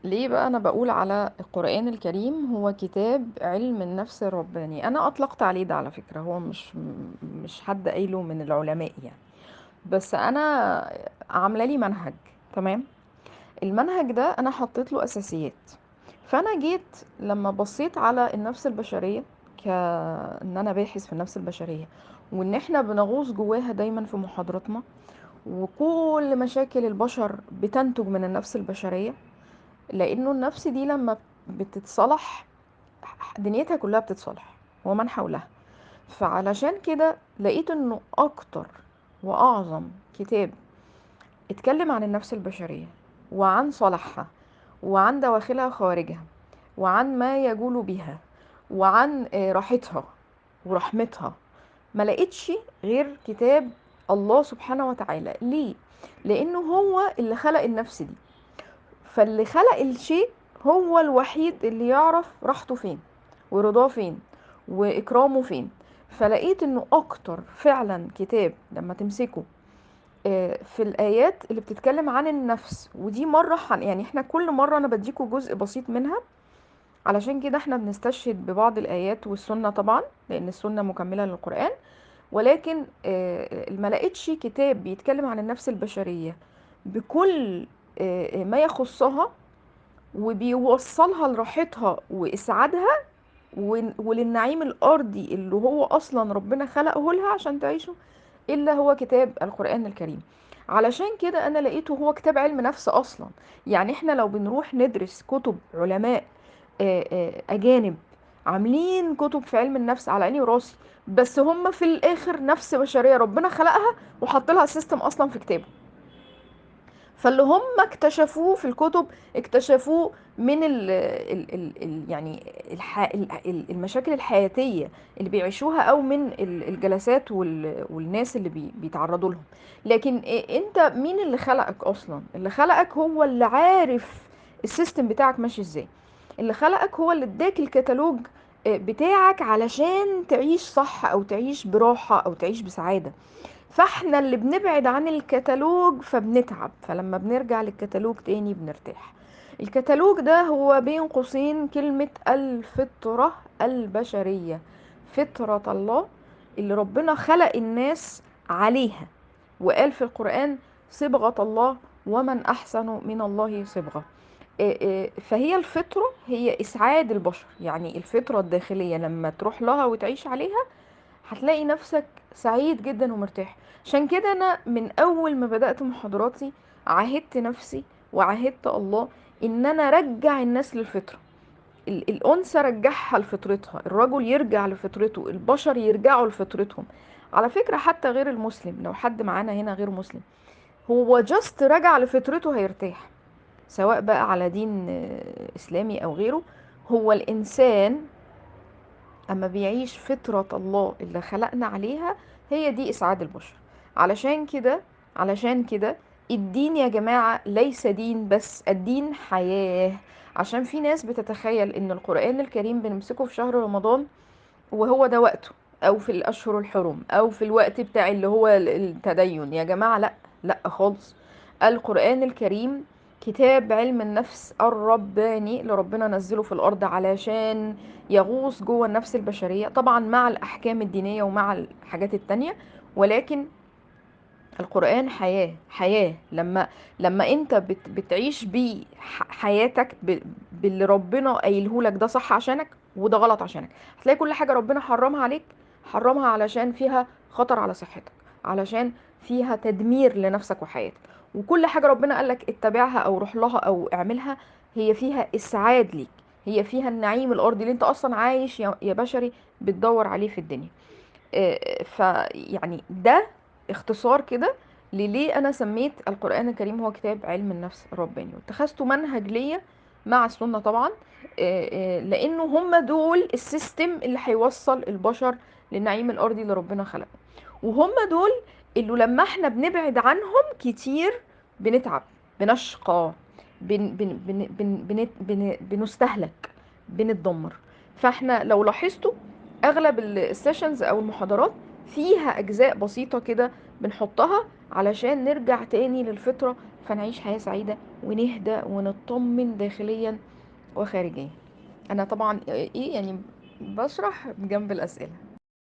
ليه بقى أنا بقول على القرآن الكريم هو كتاب علم النفس الرباني؟ أنا أطلقت عليه ده على فكرة، هو مش حد قايله من العلماء يعني، بس أنا عاملة لي منهج. تمام؟ المنهج ده أنا حطيت له أساسيات. فأنا جيت لما بصيت على النفس البشرية، كأن أنا باحث في النفس البشرية، وإن إحنا بنغوص جواها دايما في محاضراتنا، وكل مشاكل البشر بتنتج من النفس البشرية، لأنه النفس دي لما بتتصلح دنيتها كلها بتتصلح ومن حولها. فعلشان كده لقيت إنه أكتر وأعظم كتاب اتكلم عن النفس البشرية وعن صلاحها وعن دواخلها وخوارجها وعن ما يجول بها وعن راحتها ورحمتها، ما لقيتش غير كتاب الله سبحانه وتعالى. ليه؟ لأنه هو اللي خلق النفس دي، فاللي خلق الشيء هو الوحيد اللي يعرف راحته فين ورضاه فين وإكرامه فين. فلقيت إنه أكتر فعلا كتاب لما تمسكه في الآيات اللي بتتكلم عن النفس، ودي مرة يعني احنا كل مرة أنا بديكوا جزء بسيط منها، علشان كده احنا بنستشهد ببعض الآيات والسنة طبعا، لأن السنة مكملة للقرآن. ولكن ما لقيتش كتاب بيتكلم عن النفس البشرية بكل ما يخصها وبيوصلها لراحتها وإسعادها وللنعيم الأرضي اللي هو أصلا ربنا خلقه لها عشان تعيشه، إلا هو كتاب القرآن الكريم. علشان كده أنا لقيته هو كتاب علم نفس أصلا. يعني إحنا لو بنروح ندرس كتب علماء أجانب عاملين كتب في علم النفس على عيني وراسي، بس هم في الآخر نفس بشرية ربنا خلقها وحط لها system أصلا في كتابه. فاللي هم اكتشفوه في الكتب اكتشفوه من ال ال ال ال يعني المشاكل الحياتية اللي بيعيشوها، أو من الجلسات والناس اللي بيتعرضوا لهم. لكن انت مين اللي خلقك أصلا؟ اللي خلقك هو اللي عارف ال system بتاعك ماشي ازاي، اللي خلقك هو اللي اداك الكتالوج بتاعك علشان تعيش صح أو تعيش براحة أو تعيش بسعادة. فاحنا اللي بنبعد عن الكتالوج فبنتعب، فلما بنرجع للكتالوج تاني بنرتاح. الكتالوج ده هو بين قوسين كلمة الفطرة البشرية، فطرة الله اللي ربنا خلق الناس عليها، وقال في القرآن صبغة الله ومن أحسن من الله صبغة. فهي الفطرة هي إسعاد البشر، يعني الفطرة الداخلية لما تروح لها وتعيش عليها هتلاقي نفسك سعيد جدا ومرتاح. عشان كده أنا من أول ما بدأت محاضراتي عهدت نفسي وعهدت الله إن أنا أرجع الناس للفطرة. الأنثى رجعها لفطرتها، الرجل يرجع لفطرته، البشر يرجعوا لفطرتهم. على فكرة حتى غير المسلم، لو حد معانا هنا غير مسلم هو just رجع لفطرته هيرتاح، سواء بقى على دين إسلامي أو غيره. هو الإنسان أما بيعيش فطرة الله اللي خلقنا عليها، هي دي إسعاد البشر. علشان كده الدين يا جماعة ليس دين بس، الدين حياة. عشان في ناس بتتخيل إن القرآن الكريم بنمسكه في شهر رمضان وهو ده وقته، أو في الأشهر الحرم، أو في الوقت بتاع اللي هو التدين. يا جماعة لا، لا خالص. القرآن الكريم كتاب علم النفس الرباني اللي ربنا نزله في الأرض علشان يغوص جوه النفس البشرية، طبعا مع الأحكام الدينية ومع الحاجات التانية، ولكن القرآن حياة، حياة. لما انت بتعيش بيه حياتك باللي ربنا قايله لك، ده صح عشانك وده غلط عشانك. هتلاقي كل حاجة ربنا حرمها عليك حرمها علشان فيها خطر على صحتك، علشان فيها تدمير لنفسك وحياتك. وكل حاجة ربنا قالك اتبعها أو روح لها أو اعملها، هي فيها إسعاد ليك، هي فيها النعيم الأرضي اللي انت أصلا عايش يا بشري بتدور عليه في الدنيا. فيعني ده اختصار كده لليه أنا سميت القرآن الكريم هو كتاب علم النفس الرباني، واتخذته منهج ليا مع السنة طبعا، لأنه هم دول السيستم اللي هيوصل البشر للنعيم الأرضي اللي ربنا خلقه، وهم دول اللي لما احنا بنبعد عنهم كتير بنتعب، بنشقى، بن بن بن بن بن بن بنستهلك، بنتدمر. فاحنا لو لاحظتوا اغلب ال sessions او المحاضرات فيها اجزاء بسيطة كده بنحطها علشان نرجع تاني للفطرة، فنعيش حياة سعيدة ونهدى ونطمن داخليا وخارجيا. انا طبعا ايه يعني بشرح جنب الاسئلة.